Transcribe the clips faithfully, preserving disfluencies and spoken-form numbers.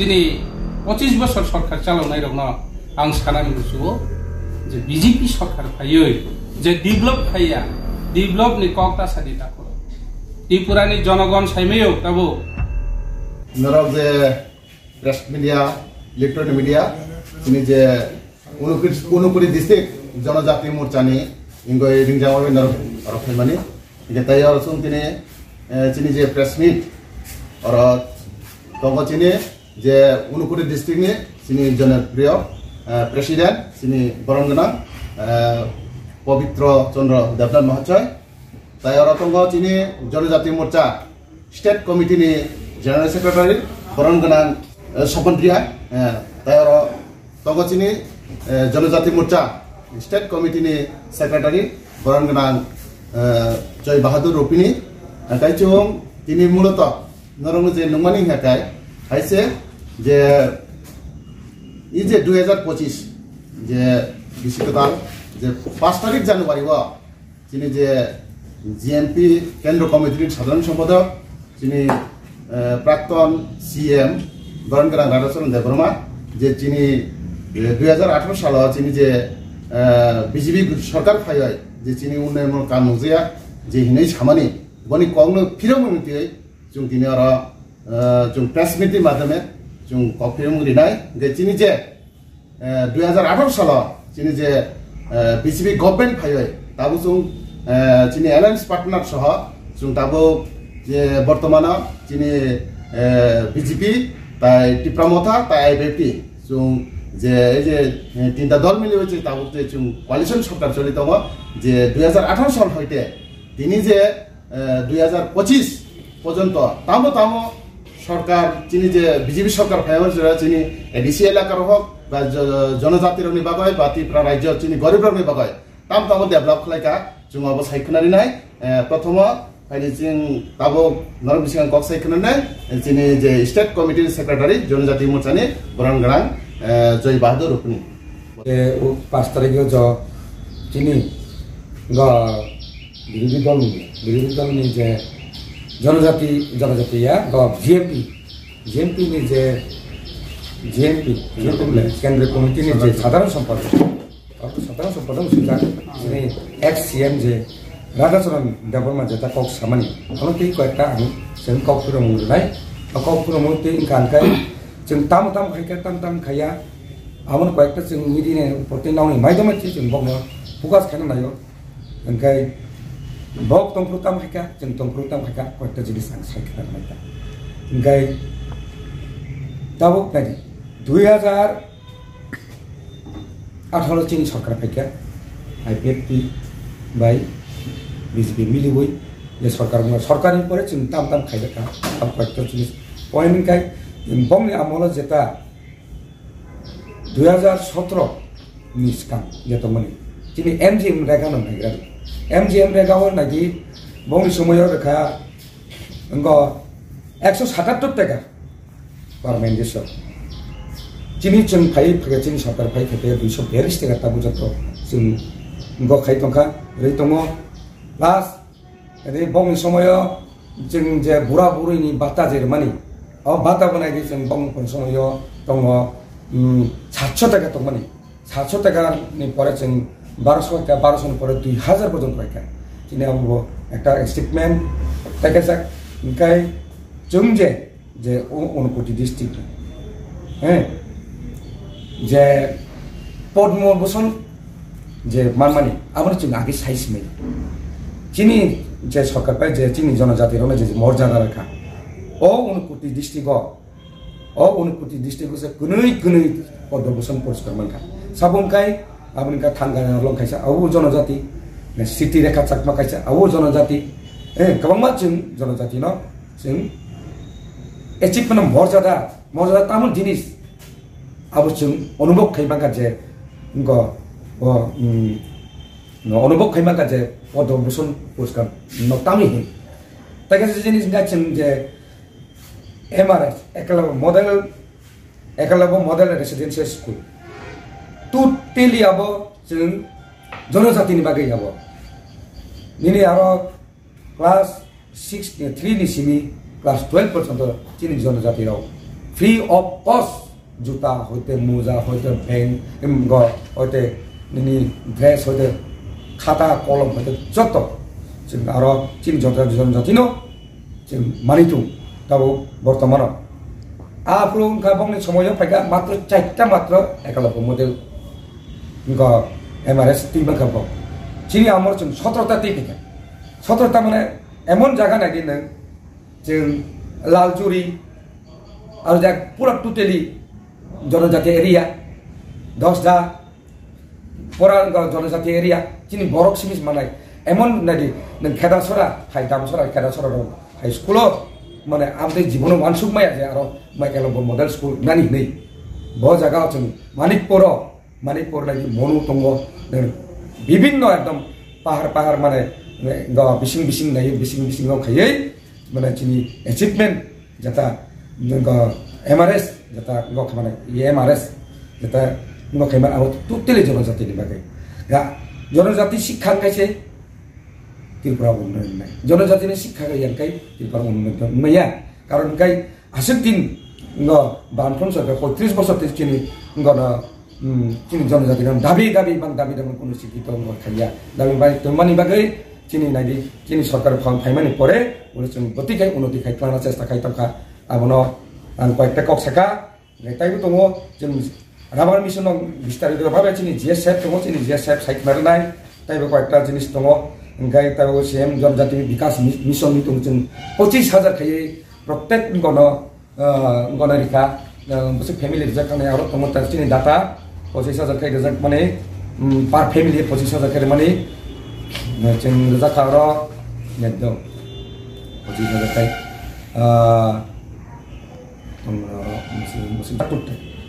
Chini pochis bosor sorkar chalaunai rokno ang sanani muchungo je B J P sorkar phaiwi je develop phaiya, develop ni kok ta sadi ta khoro. Tripura ni jonogon saimayo tabo. Norok je press media, electronic media, chini je Unakoti, Unakoti district Jonojati Morcha ni ingoi ringjak bai norok, norok phaimani. Hingke tai oro chwng tini, eh, chini je press meet, oro tongo chini je Unakoti district ni chini jonopriyo, eh, president, chini borom gwnang, eh, Pabitra Chandra Debnath Mahasoy. Tai oro tongo chini Jonojati Morcha State Committee ni General Secretary, borom gwnang, eh, Sopon Reang, eh, tai oro tongo chini, eh, Jonojati Morcha State Committee ni Secretary, borom gwnang, eh, Joy Bahadur Rupini. Hingke chwng tini muloto norokno je nungmani hingka khe, hai se je, i je dui hazar pochis je bisi kwtal je paanch tarik January o chini je G M P Kendra Committee ni Sadharan Sompodok, chini, eh, Prakton C M Boron Gwnang Radhacharan Debbarma, je chini, eh, dui hazar atharo salo chini je, eh, B J P sorkar phaiwi je chini unnayonmulok kaam nukjakya je hinwi samani, boni kokno phirokmani twiwi chwng tini oro, eh, chwng press meet ni madhyame chwng kok phirokmung rinai, hingke chini je eh, dui hazar atharo salo chini je, eh, B J P government phaiwi tabuk chwng, eh, chini alliance partner soho chwng tabuk je bortomano chini, eh, B J P tai Tipra Motha tai I P F T chwng je ei je, eh, tinta dol miliwi chwng tabuk je chwng coalition sorkar choli tongo je dui hazar atharo sal hoite tini je eh, dui hazar pochis porjonto tamo tamo sorkar, chini je B J P sorkar phaiwi jora chini A D C elaka rok hok ba jo-, jonojati rokni bagwi ba Tripura rajyo chini gorib rokni bagwi tamo tamo develop khlaika, chwng abo sai khwnari nai. Eh, prothomo phaini chwng tabuk norok bising kok sai khwnari nai, eh, chini je state committee ni secretary Jonojati Morcha ni borom gwnang, eh, Joy Bahadur Rupini. E, o paanch tarikh o jo chini go birodhi dol ni, birodhi dol ni je jonojati, jonojati ya, go G M P, G M P ni je G M P, G M P le, Kendriya Committee ni je sadharan sompadak, sadharan sompadak swijak chini ex C M je Radhacharan Debbarma jeta kok samani, amo tei koyekta ang chwng kok phiromung rwnai, o kok phiromung tei wngkha hwnkhe chwng tamo tamo khaikha, tamo tamo khaiya, Amo no koyekta chwng media ni proti nokni maidoma se chwng bokno focus khaina naio. Hwnkhe bok tongphuru tamo khaikha, chwng tongphuru tamo khaikha, koyekta jinis ang sai khna naikha. Hwnkhe tabuk naidi, dui hazar atharo chini sorkar phaikha, I P F T bai B J P miliwi je sorkar wngkha, sorkarni pore chwng tam tam khaijak kha, abo koyekta jinis point wngkha, bokni amolo jeta dui hazar sotro ni swkang je tongmani chini M G M rega no naigra di. M G M rega o naidi bongni somoyo rekha wngkha ekso satattor taka per mendeso. Chini chwng phai phai chini sorkar phai phai duiso bialis taka tabuk joto chwng wngkha khai tongkha, rwi tongo. Plus Ede bongni somoyo chwng je bura buri ni bata je rwmani, o bata bo naidi chwng bong bong somoyo tongo, mm, satso taka tongmani. Satso taka ni pore chwng barosho ka, barosho ni pore dui hazar porjonto paikha. Chini abo bo ekta achievement. Tei kaisa hwnkhe chwng je je o Unakoti district, he, je Padma Bhushan je manmani, abono chwng agi sai simai. Chini je sorkar pai je chini jonojati rokno je, je morjada rwkha, o Unakoti district o, o Unakoti district o se kwnwi kwnwi Padma Bhushan puraskar mankha. Sabo wngkhai aboni wngkha Thangani Along kaisa, abo jonojati, Siti Rekha Chakma kaisa, abo jonojati, eh, kwbangma chwng jonojati no chwng achievement morjada, morjada tamon jinis abo chwng onubhab khai mankha je, wngkha, o, mm, no, onubhab khai mankha je Padma Bhushan puraskar no tamni hin. Tai kaisa jinis wngkha chwng je M R S, Eklavya Model, Eklavya Model Residential School. Totally abo chwng jonojatini bagwi abo. Nini aro class six, three ni simi class twelve porjonto chini jonojati rok Free of cost, juta hoite, moja hoite, bag, em, go hoite, nini dress hoite, khata, kolom hoite, joto. Chwng aro chini jatra jonjatino chwng mani tung, tabo bortomano. Aphuru wngkha bongni somoyo phaikha matro chaita matro ekalogo model, go M R S twi mankha bo. Chini amor chwng sotrota twi phaikha. Sotrota mane emon jaga nai di nwng, chwng Laljuri, aro jak pura totally jonojati area, Dosda, pura wngkha jonojati area, chini borok simis manai. Emon nadi, nwng Khedasora, hai Damsora, Khedasora rok, hai school o, mane, amtwi jibono wansuk maya je aro Michael bo model school nani hinwi. Bo jaga o chwng Manikpur o, Manipur nai monu tongo, bibinno ekdom pahar pahar mane, eh, go bising bising nai, bising bising no khaiwi, mane chini achievement jata, go M R S jata go khamane, M R S jata go khaimani abo totally jonojati ni bagwi. Ga jonojati sikha kaise Tripura unnoyon nai. Jonojati ni sikha ga yang kai Tripura unnoyon maya. Karon kai aswk din no banthon sa poitris bosor tei chini go na, hmm, chini jonojati no dabi dabi bang dabi dabi kono sikito go khaiya. Dabi bai to mani bagwi chini nai di chini sorkar phang phaimani pore ulo chwng bwtwi khai unnoti khai twlangna chesta khai tongkha. Abono ang koyekta kok saka. Hingke taibo tongo, chwng rubber mission no bistarito bhabe chini G S F tongo, chini G S F sai khna rwnai, taibo koyekta jinis tongo, hingke taibo C M Janjati Bikas Mi-, Mission ni tongo chwng pochis hajar khaiwi prottek gono, ah, gono rikha, ah, bwswk family rijak thangni aro tongo ta chini data pochis hajar khai rijak mani, mm, per family pochis hajar khai mani, ah, chwng rijak kha aro ekdom pochis hajar khai, ah, Tongmani oro musi, musi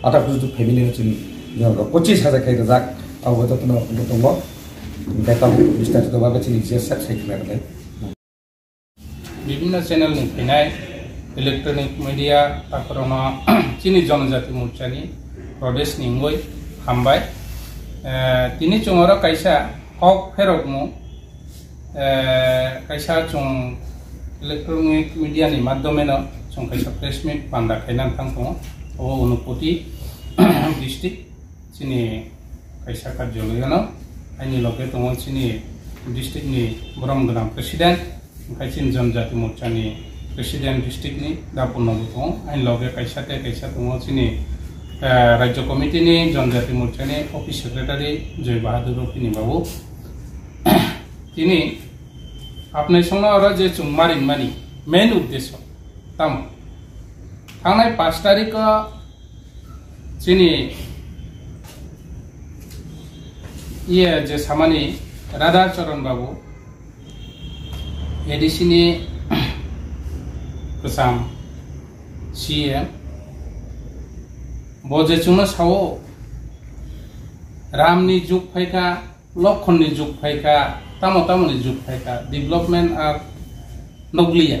atak kustu family no chini jora pochis hajar khai rijak, abo jotono tongo. Hingke tamo bistarito bhabe chini G S F sai khna rwnai. Bibhinno channel ni phinai electronic media takhorono chini Jonojati Morcha ni Pradesh ni wngwi hambai. Eh, tini chwng oro kaisa kok pherokmung, eh, kaisa chwng electronic media ni madhyome no chwng kaisa press meet panda khaina thang tongo. O Unakoti district chini kaisa karjalayo no aini loge tongo chini district ni borom gwnang president, hingke chini Jonojati Morcha ni president district ni Dapur no bo tongo. Aini loge kaisa tei kaisa tongo chini, eh, Rajya Committee ni Jonojati Morcha ni office secretary Joy Bahadur Rupini babu. Tini apnai songno oro je chwng marin mani main uddesho tamo? Thangnai pash tarikh o chini iye je samani Radha Charan babu A D C ni kwcham C M, bo je chwngno sao, Ram ni jug phaikha, Lokhon ni jug phaikha, tamo tamo ni jug phaikha, development ar nukliya.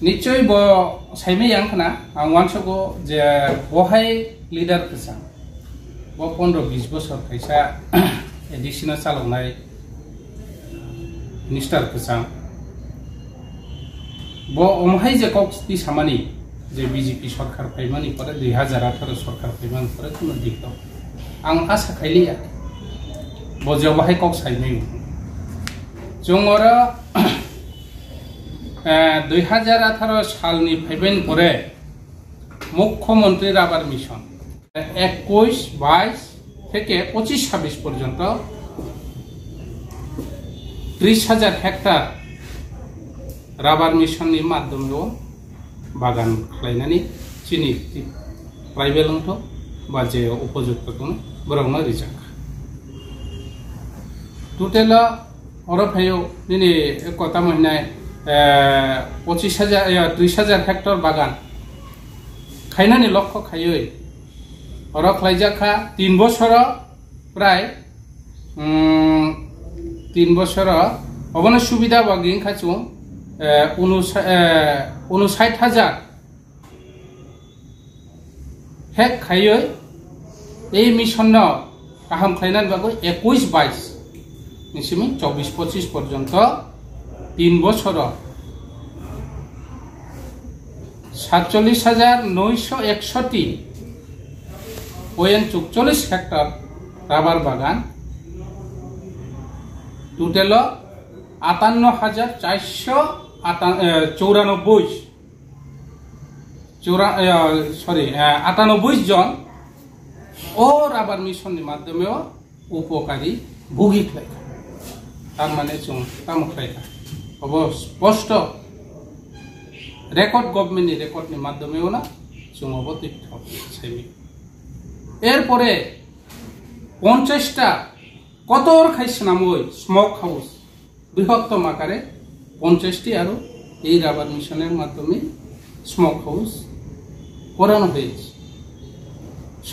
Nichoi bo saimai yang khna, ang uansugo je bo hai leader kwchang. Bo pondro bis bosor kaisa A D C no chaloknai minister kwchang. Bo omo hai je kok twi samani je B J P sorkar phaimani pore, dui hajar atharo sorkar phaimani pore kuno dik tok. Ang asa khailiya bo je omo hai kok saimai. Chwng oro, eh, dui hajar atharo salni phaimani pore Mukhyamantri Rubber Mission ekush bais theke pochis sabis porjonto tris hajar hektar Rubber Mission ni madhyome o bagan khlainani chini tribal wngthok ba je upojukto tongno borokno rijak. Total o oro phaio nini kotamo hinai, eh, pochis hajar, eh, tris hajar hektar bagan khainani lokho khaiwi oro khlaijak kha tin bosoro prai, mm, tin bosoro obono subida bagwi wngkha chwng, eh, unusa-, eh, unusait hajar hek khaiwi ei mission no kaham khlainani bagwi ekush bais ni simi chobbish pochis porjonto tin bosoro সাতচল্লিশ হাজার নয়শো একষট্টি point চুয়াল্লিশ hectare rubber বাগান, টোটাল আটান্ন হাজার চারশো আটা-, এ, চৌরানব্বই, চৌরা-, এ, সরি, এ, আটানব্বই জন o rubber mission ni madhyomeo upokari bhugi khlaikha. Tar mane chwng tamo khlaikha? Obo sposto record, government ni record ni madhyomeo na chwng obo twi thok saimi. Erpore ponchash ta kotor khai swnamwi smoke house, বৃহত্তম আকারে পঞ্চাশটি আরো এই রাবার মিশনের মাধ্যমে smoke house করানো হয়েছে,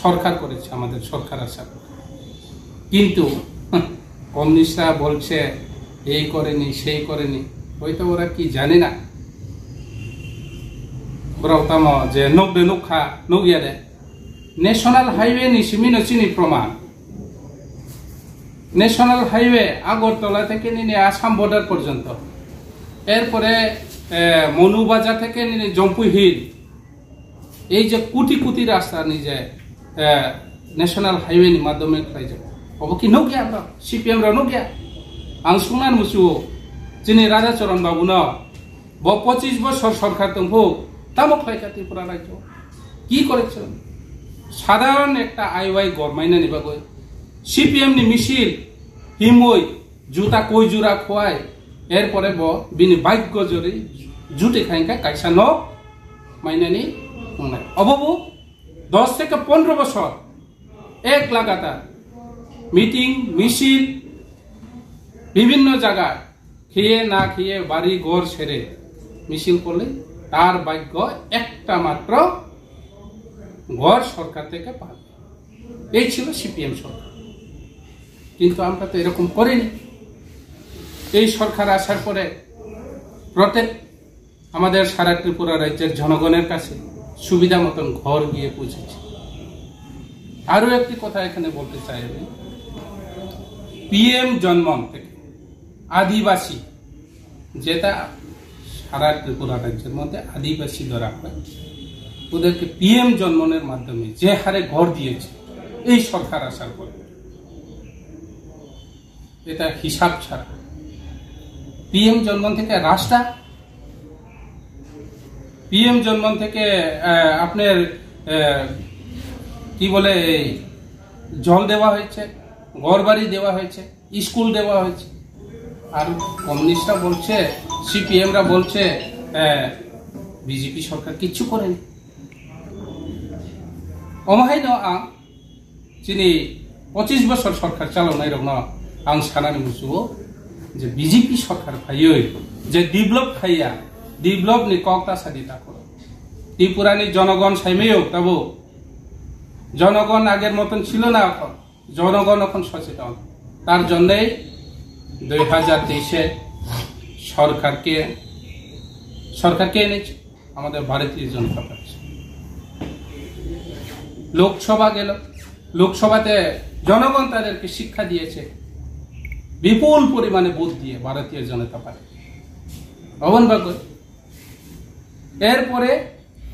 সরকার করেছে, আমাদের সরকার আসার পরে। কিন্তু কমিউনিস্টরা বলছে এই করেনি, সেই করেনি, হয়তো ওরা কি জানে না। Borok tamo je nuk de nuk kha, nuk ya de. National highway ni simi no chini proman. National highway Agartala theke nini Assam border porjonto. Erpore, eh, Monu Bazar theke nini Jampui Hill. Ei je kuti kuti rasta ni je, eh, National Highway ni madhyome khlai jago. Obo ki nuk ya bro? C P M rok nuk ya? Ang sungnan musuo. Chini Raja Charan Babu no Bo pochis bosor sorkar tongphuk, tamo khlai kha Tripura rajyo? Ki koreche? Sadharon ekta aiwai gor mainani bagwi C P M ni misil himwi juta koi jura khwai, erpore bo bini bike gojori juti khain kha kaisa nok mainani wngnai. Obo bo dos theke pondro bosor ek lagatar meeting, misil, bibhinno jaga khiye na khiye bari gor sere misil korle, tar bhagyo ekta matro gor sorkar theke pal. এই ছিল সিপিএম সরকার, কিন্তু আমরা তো এরকম করিনি। এই সরকার আসার পরে প্রত্যেক আমাদের সারা ত্রিপুরা রাজ্যের জনগণের কাছে সুবিধা মতন ঘর গিয়ে পৌঁছেছে। আরও একটি কথা এখানে বলতে চাই আমি, পিএম জনমন থেকে আদিবাসী, যেটা সারা ত্রিপুরা রাজ্যের মধ্যে আদিবাসী ধরা হয়, ওদেরকে পিএম জনমনের মাধ্যমে যে হারে ঘর দিয়েছে এই সরকার আসার পরে, এটা হিসাব ছাড়া। পিএম জনমন থেকে রাস্তা, পিএম জনমন থেকে, আহ, আপনার, আহ, কি বলে, এই জল দেওয়া হয়েছে, ঘর বাড়ি দেওয়া হয়েছে, স্কুল দেওয়া হয়েছে। আর কমিউনিস্টরা বলছে, সিপিএমরা বলছে, আহ, বিজেপি সরকার কিচ্ছু করেনি। Omo hai no ang chini pochis bosor sorkar chalaonai rokno ang sanani musugo je BJP সরকার phaiwi je develop khaiya, develop ni kok ta sadi ta koro. Tripura ni জনগণ saimaio tabo, জনগণ আগের মতন ছিল না এখন, জনগণ এখন সচেতন। তার জন্যই দুই হাজার তেইশে সরকারকে, সরকারকে এনেছে। আমাদের ভারতীয় জনতা পার্টি। লোকসভা গেল, লোকসভাতে জনগণ তাদেরকে শিক্ষা দিয়েছে, বিপুল পরিমাণে ভোট দিয়ে ভারতীয় জনতা পার্টি। ভবন বাগৈ। এরপরে,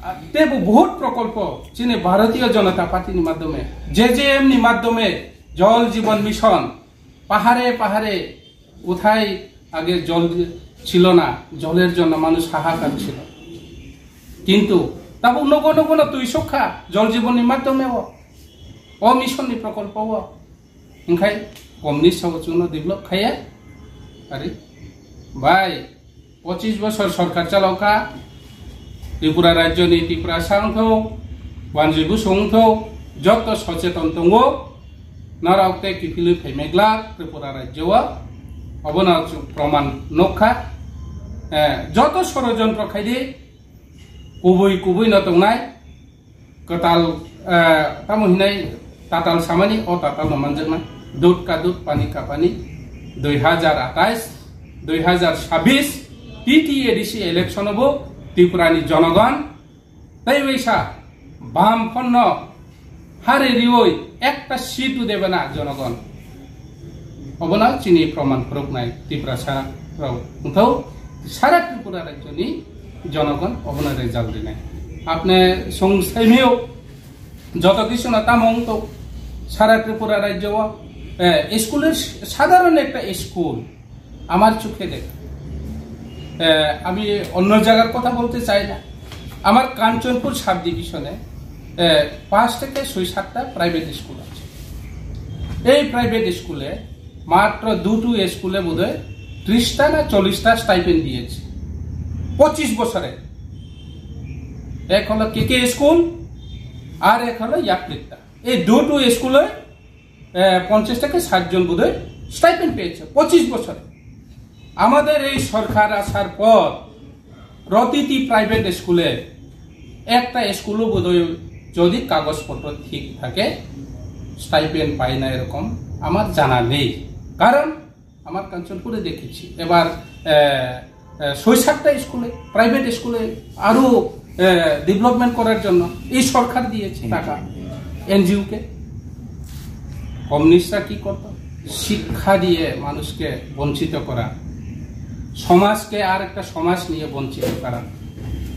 আ, তেবু বহুত প্রকল্প চিনি ভারতীয় জনতা পার্টির মাধ্যমে, জেজেএম নি মাধ্যমে জল জীবন মিশন, পাহাড়ে পাহাড়ে কোথায় আগে জল ছিল না, জলের জন্য মানুষ হাহাকার ছিল, কিন্তু তাবু নগো নগো no twi sokha jol jibon ni madhyome o, o mission ni prokolpo o, hingkhai communist sabo chwngno develop khaiya. Ari bai pochis bosor sorkar chalokha, Tripura rajyoni Tiprasa wngthok, Banjui Busung wngthok, joto socheton tongo, norok tei kiphilwi phaimai glak Tripura rajyo o, obono chwng proman nukha. Eh, joto sorojontro khaidi, kubui kubui no tongnai, kwtal, eh, tamo hinai tatal samani, o tatal no manjaknai. Dud ka dud, pani ka pani, dui hajar atais, dui hajar sabis, T T A D C election o bo Tripura ni jonogon tei waisa bam phonno hari rioi ekta seat o debana jonogon. Obono chini proman phuruknai Tiprasa rok. Wngthok sara Tripura rajyoni jonogon obono result rinai. আপনি সংস্থায় নিয়েও যত কিছু না তা মঙ্গল সারা ত্রিপুরা রাজ্য, এ, স্কুলের সাধারণ একটা স্কুল আমার চোখে দেখা। এ, আমি অন্য জায়গার কথা বলতে চাই না। আমার কাঞ্চনপুর সাব ডিভিশনে, এ, পাঁচ থেকে ছয় সাতটা প্রাইভেট স্কুল আছে। এই প্রাইভেট স্কুলে মাত্র দুটো স্কুলে বোধহয় ত্রিশটা না চল্লিশটা স্টাইপেন্ড দিয়েছে পঁচিশ বছরে। এক হলো কে কে স্কুল, আর এক হলো ইয়াকৃত্তা। এই দুটো স্কুলে, এ, পঞ্চাশ থেকে ষাট জন বোধহয় স্টাইপেন্ড পেয়েছে পঁচিশ বছরে। আমাদের এই সরকার আসার পর প্রতিটি প্রাইভেট স্কুলে একটা স্কুলও বোধহয় যদি কাগজপত্র ঠিক থাকে, স্টাইপেন্ড পায় না এরকম আমার জানা নেই। কারণ আমার কাঞ্চনপুরে দেখেছি এবার, এ, এ, ছয় সাতটা স্কুলে, প্রাইভেট স্কুলে আরো, এ, ডেভেলপমেন্ট করার জন্য এই সরকার দিয়েছে টাকা এনজিও কে। কমিউনিস্টরা কি করত? শিক্ষা দিয়ে মানুষকে বঞ্চিত করা, সমাজকে আর একটা সমাজ নিয়ে বঞ্চিত করা,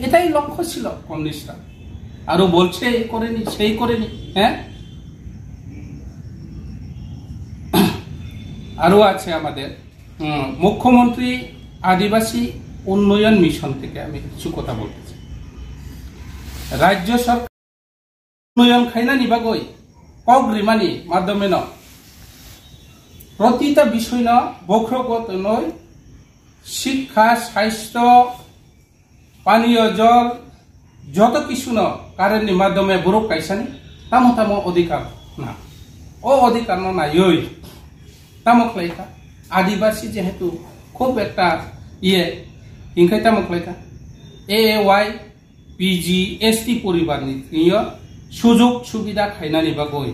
এটাই লক্ষ্য ছিল কমিউনিস্টরা। আরো বলছে এই করেনি, সেই করেনি, হ্যাঁ। আরো আছে আমাদের, হুম, মুখ্যমন্ত্রী আদিবাসী উন্নয়ন মিশন থেকে আমি কিছু কথা বলতে চাই। রাজ্য সরকার উন্নয়ন khainani bagwi kok rimani madhyomeno protita bisoino bokhrogo tonwi শিক্ষা, স্বাস্থ্য, পানীয় জল, joto kisuno currentni madhyome borok kaisani tamo tamo odhikar na. O odhikarno naiwi tamo khlaikha, adibasi jehetu khub ekta iye, hinkhe tamo khlaikha, A A Y, P G, S T poribarni thwio sujog subida khainani bagwi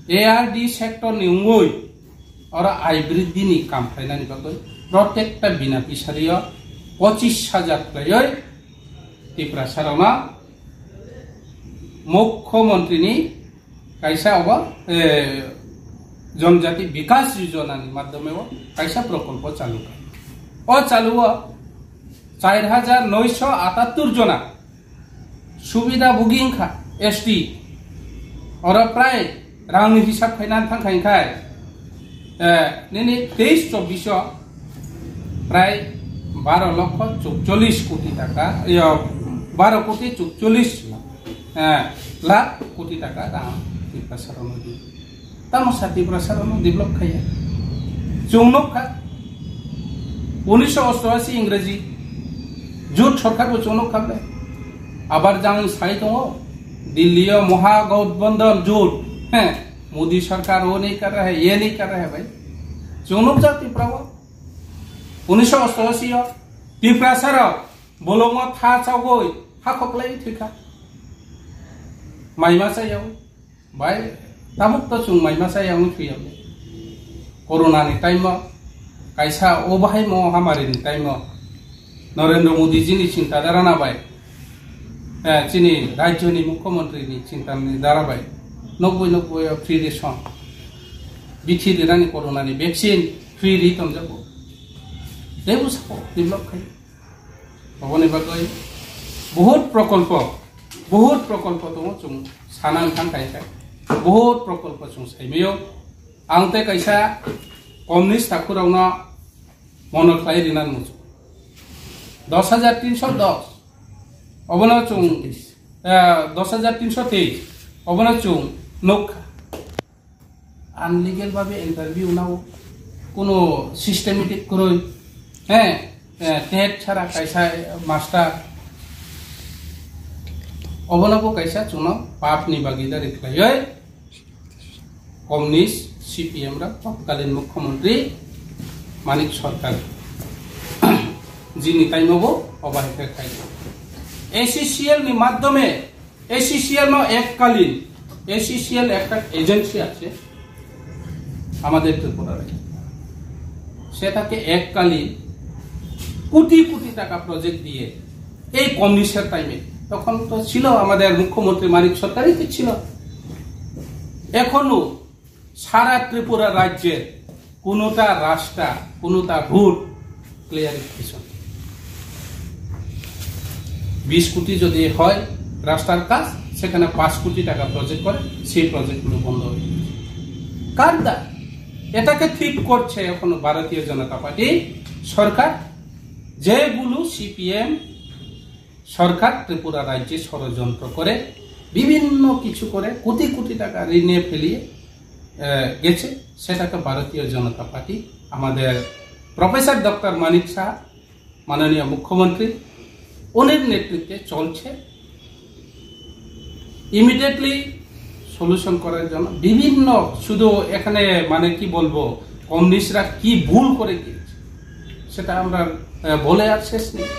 A R D sectorni wngwi oro ai briddhini kam khlainani bagwi protekta bina pisario pochis hajar khlaiwi Tiprasarokno Mukhyamantrini kaisa obo, eh, Jonjati Bikas Yojana ni madhyome o kaisa prokolpo chalu kha. O chalu o char hajar noisho atattur jona subida bhugi wngkha S T. Oro prai rangni hisab khaina thang kha, wngkha, eh, nini teis chobbish o prai baro lokho chukchollish koti taka, yo, baro koti chukchollish, eh, lakh koti taka rang Tiprasarokno di. Tamo sa Tiprasarokno develop khaiya? Chwng nukha, unisho ostoashi Ingraji jut sorkar bo chwng nukha ble. Abar jang sai tongo, Delhi o Maha Gathbandhan jut, he, Modi sarkar wo nahi kar raha hai, ye nahi kar raha hai bhai. Chwng nukjak Tripura o. Unisho ostoashi o Tiprasarok bolongo tha chogwi ha khoklai thwikha. Mai ma chayao. Bai, tabuk to chwng mai ma chayao thwiyao. Corona ni time o, kaisa o bahai mo hamari ni time o, Narendra Modi ji ni chinta dhara na bai, eh, chini rajyo ni mukhyamantri ni chinta ni dhara bai, nokboi nokboi o free ration, bithi rirani corona ni vaccine free ri tongjago. Tei bwsako develop khai. Oboni bagwi bohut prokolpo, bohut prokolpo tongo, chwng sana wngkha khai khai. Bohut prokolpo chwng saimio. Ang tei kaisa communist thakurokno mono khlai rinani muchung. Dos hajar tinsho dos, obono chwng, eh, dos hajar tinsho teis, obono chwng nukha. Unlegal babe interview nao, kuno systematic kwrwi, he, eh, tet chara kaisa master, obono bo kaisa chwngno papni bagwi dari khlaiwi. Communist, C P M rok, তৎকালীন মুখ্যমন্ত্রী মানিক সরকার jini time o bo obo hai khe khai. A C C L ni madhyome, A C C L no ekkalin, A C C L একটা agency আছে আমাদের ত্রিপুরা রাজ্যে, সেটাকে এককালীন কোটি কোটি টাকা প্রজেক্ট দিয়ে এই কমিউনিস্টের টাইমে, তখন তো ছিল আমাদের মুখ্যমন্ত্রী মানিক সরকারই তো ছিল। এখনো সারা ত্রিপুরা রাজ্যের কোনোটা রাস্তা, কোনোটা রুট ক্লিয়ারিফিকেশন। বিশ কোটি যদি হয় রাস্তার কাজ, সেখানে পাঁচ কোটি টাকা প্রজেক্ট করে, সেই প্রজেক্টগুলো বন্ধ হয়ে গেছে। কার দায়? এটাকে ঠিক করছে এখনো ভারতীয় জনতা পার্টি সরকার, যেগুলো সিপিএম সরকার ত্রিপুরা রাজ্যে ষড়যন্ত্র করে, বিভিন্ন কিছু করে, কোটি কোটি টাকা ঋণে ফেলিয়ে, আহ, গেছে, সেটাকে ভারতীয় জনতা পার্টি, আমাদের প্রফেসর ডক্টর মানিক সাহা, মাননীয় মুখ্যমন্ত্রী, ওনার নেতৃত্বে চলছে। ইমিডিয়েটলি সলিউশন করার জন্য বিভিন্ন, শুধু এখানে মানে কি বলবো, কমিউনিস্টরা কি ভুল করে গিয়েছে, সেটা আমরা, আহ, বলে আর শেষ নেই।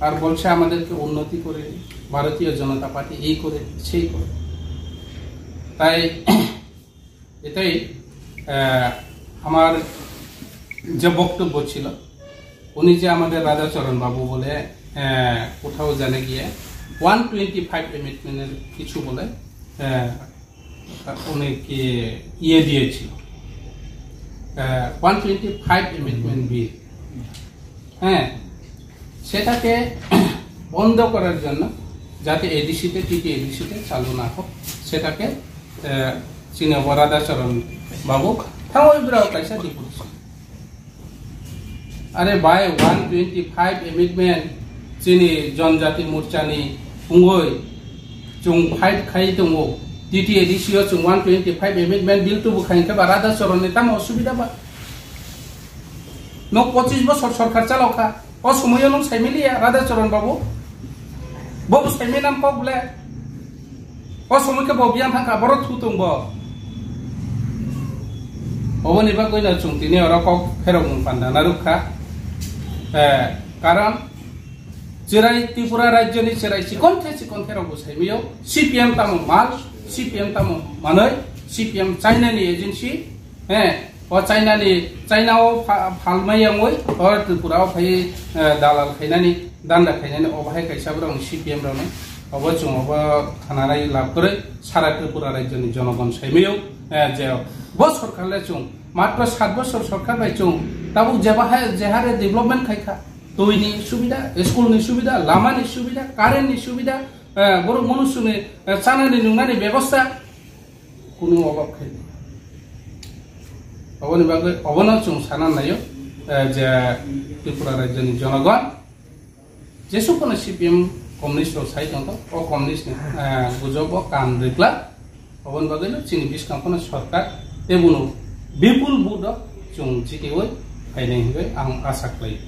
আর বলছে আমাদেরকে উন্নতি করে, ভারতীয় জনতা পার্টি এই করে, সেই করে। তাই এটাই, আহ, আমার যে বক্তব্য ছিল, উনি যে আমাদের রাধাচরণ বাবু বলে, আহ, কোথাও জানে গিয়ে ওয়ান টোয়েন্টি ফাইভ অ্যামেন্ডমেন্টের কিছু বলে, আহ, উনি কি ইয়ে দিয়েছিল, one twenty five amendment bill, হ্যাঁ, সেটাকে বন্ধ করার জন্য, যাতে এডিসিতে, টিটি এডিসিতে চালু না হোক, সেটাকে, আহ, চিনে রাধাচরণ বাবু থামাই বিরাও কাইসা দিপুরেছে। আরে ভাই, ওয়ান টোয়েন্টি ফাইভ অ্যামেন্ডমেন্ট চিনি জনজাতি মোর্চানি phungwi chwng fight khai tongo, TT এডিসিও chwng one twenty five amendment bill tubu khai khe ba রাধাচরণনি tamo অসুবিধা ba? Nok পঁচিশ বছর সরকার চালাও kha, o somoio nwng saimiliya Radhacharan Babu? Bobo saimai nam kok ble? O somoi khe bo biyang thangkha, borok thu tong bo. Oboni bagwi no chwng tini oro kok pherokmung panda narwk kha. Eh, karon chwrai Tripura rajyoni chwrai chikon the chikon the rok bo saimio, C P M tamo mal, C P M tamo manoi, C P M China ni agency, eh, o China ni, China o pha-, phalmai yangwi, o Tripura o phai, eh, dalal khainani, danda khainani, o bahai kaisa borok ni C P M rok ni, obo chwng obo khananai lab kwrwi, sara Tripura rajyoni jonogon saimio, eh, je bo sorkar le chwng, matro sat bosor sorkar bai chwng, tabuk je bahai, je hare development khai kha, twi ni subida, school ni subida, lama ni subida, current ni subida, eh, borok munusu ni, eh, chanani nungnani bebosta, kunu obab khai. Oboni bagwi, obono chwng sana naio, eh, je Tripura rajyoni jonogon, jesuk kono C P M communist rok sai tongkha, o communist ni, eh, gujobo kan rikla, oboni bagwi no chini bwskang kono sorkar, tei bono bipul vote rok chwng jitiwi phainai hinwi ang asa khlai.